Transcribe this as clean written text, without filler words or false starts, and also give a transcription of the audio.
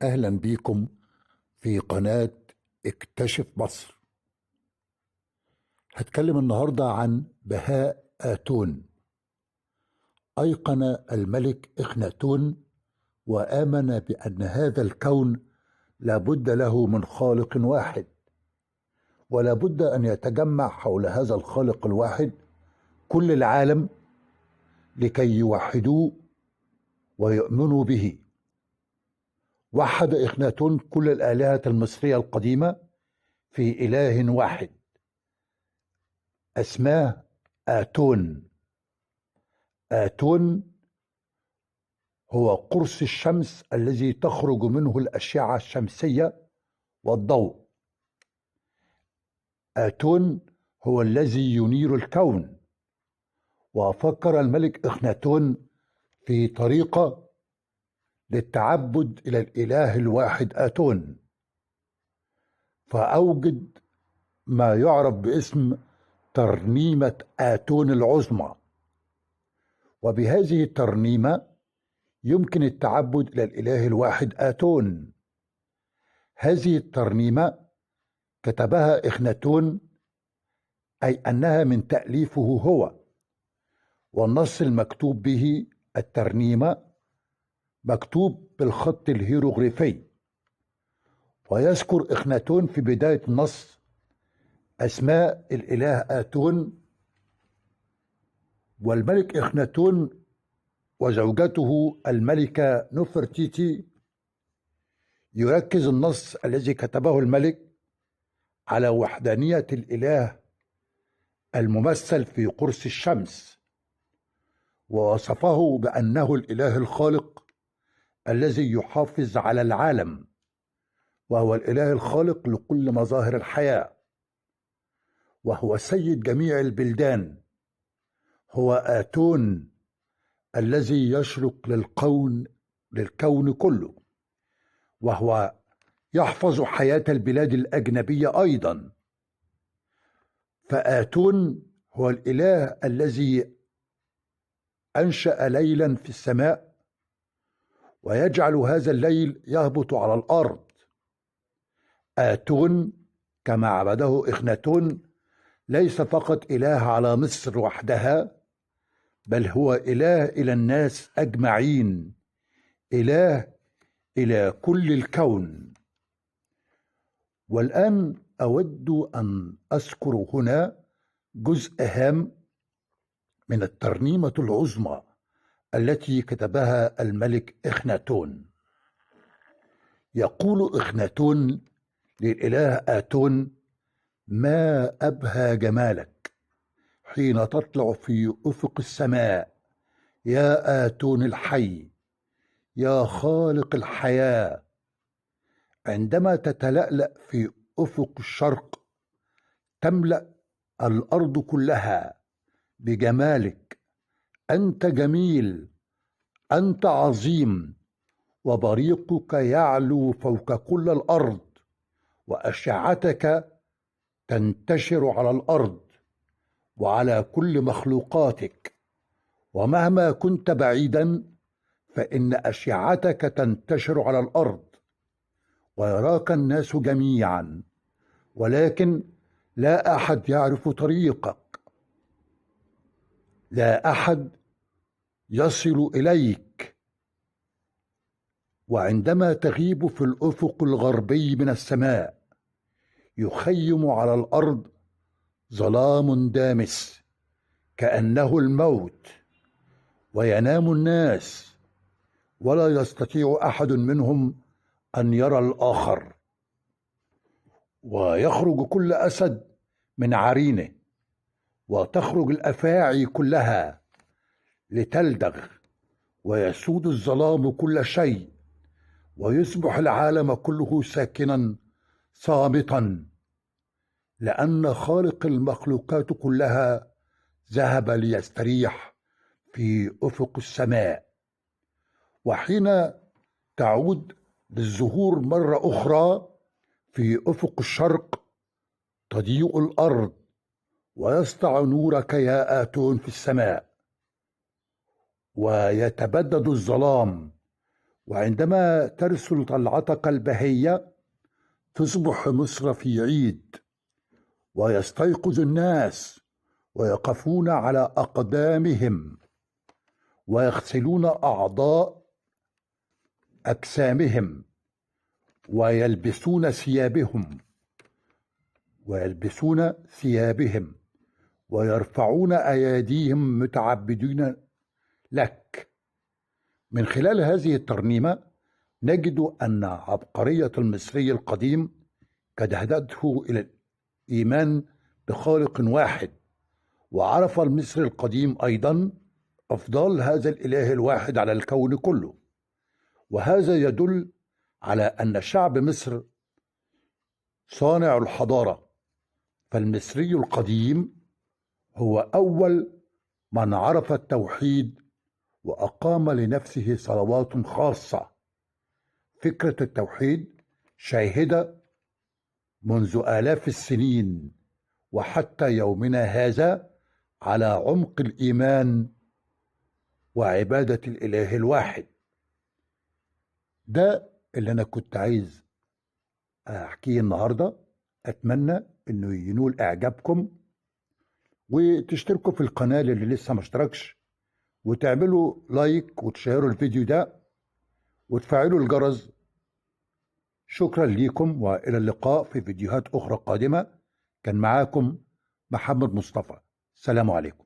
أهلا بيكم في قناة اكتشف مصر. هتكلم النهاردة عن بهاء آتون. أيقن الملك إخناتون وآمن بأن هذا الكون لابد له من خالق واحد، ولا بد أن يتجمع حول هذا الخالق الواحد كل العالم لكي يوحدوه ويؤمنوا به. وحد إخناتون كل الآلهة المصرية القديمة في إله واحد اسماه آتون. آتون هو قرص الشمس الذي تخرج منه الأشعة الشمسية والضوء. آتون هو الذي ينير الكون. وفكر الملك إخناتون في طريقة للتعبد إلى الإله الواحد آتون، فأوجد ما يعرف باسم ترنيمة آتون العظمى. وبهذه الترنيمة يمكن التعبد إلى الإله الواحد آتون. هذه الترنيمة كتبها إخناتون، أي أنها من تأليفه هو، والنص المكتوب به الترنيمة مكتوب بالخط الهيروغليفي. ويذكر إخناتون في بداية النص أسماء الإله آتون. والملك إخناتون وزوجته الملكة نفرتيتي يركز النص الذي كتبه الملك على وحدانية الإله الممثل في قرص الشمس، ووصفه بأنه الإله الخالق الذي يحافظ على العالم، وهو الإله الخالق لكل مظاهر الحياة، وهو سيد جميع البلدان. هو آتون الذي يشرق للكون كله، وهو يحفظ حياة البلاد الأجنبية أيضا. فآتون هو الإله الذي أنشأ ليلا في السماء ويجعل هذا الليل يهبط على الأرض. آتون كما عبده إخناتون ليس فقط إله على مصر وحدها، بل هو إله إلى الناس أجمعين، إله إلى كل الكون. والآن أود أن أذكر هنا جزء هام من الترنيمة العظمى التي كتبها الملك إخناتون. يقول إخناتون للإله آتون: ما أبهى جمالك حين تطلع في أفق السماء يا آتون الحي، يا خالق الحياة. عندما تتلألأ في أفق الشرق تملأ الأرض كلها بجمالك. أنت جميل، أنت عظيم، وبريقك يعلو فوق كل الأرض، وأشعتك تنتشر على الأرض وعلى كل مخلوقاتك. ومهما كنت بعيدا فإن أشعتك تنتشر على الأرض ويراك الناس جميعا، ولكن لا أحد يعرف طريقك، لا أحد يصل إليك. وعندما تغيب في الأفق الغربي من السماء يخيم على الأرض ظلام دامس كأنه الموت، وينام الناس ولا يستطيع أحد منهم أن يرى الآخر. ويخرج كل أسد من عرينه، وتخرج الأفاعي كلها لتلدغ، ويسود الظلام كل شيء، ويصبح العالم كله ساكنا صامتا، لأن خالق المخلوقات كلها ذهب ليستريح في أفق السماء. وحين تعود بالظهور مرة أخرى في أفق الشرق تضيء الأرض ويسطع نورك يا آتون في السماء، ويتبدد الظلام وعندما ترسل طلعتك البهية تصبح مصر في عيد، ويستيقظ الناس ويقفون على أقدامهم ويغسلون أعضاء أجسامهم ويلبسون ثيابهم ويرفعون أيديهم متعبدين لك. من خلال هذه الترنيمة نجد أن عبقرية المصري القديم قد هدته إلى الإيمان بخالق واحد، وعرف المصري القديم أيضا أفضال هذا الإله الواحد على الكون كله. وهذا يدل على أن شعب مصر صانع الحضارة، فالمصري القديم هو أول من عرف التوحيد وأقام لنفسه صلوات خاصة. فكرة التوحيد شاهدة منذ آلاف السنين وحتى يومنا هذا على عمق الإيمان وعبادة الإله الواحد. ده اللي أنا كنت عايز أحكيه النهاردة. أتمنى إنه ينول إعجابكم، وتشتركوا في القناة اللي لسه ما اشتركش، وتعملوا لايك وتشيروا الفيديو ده وتفعلوا الجرس. شكرا ليكم، وإلى اللقاء في فيديوهات أخرى قادمة. كان معاكم محمد مصطفى. السلام عليكم.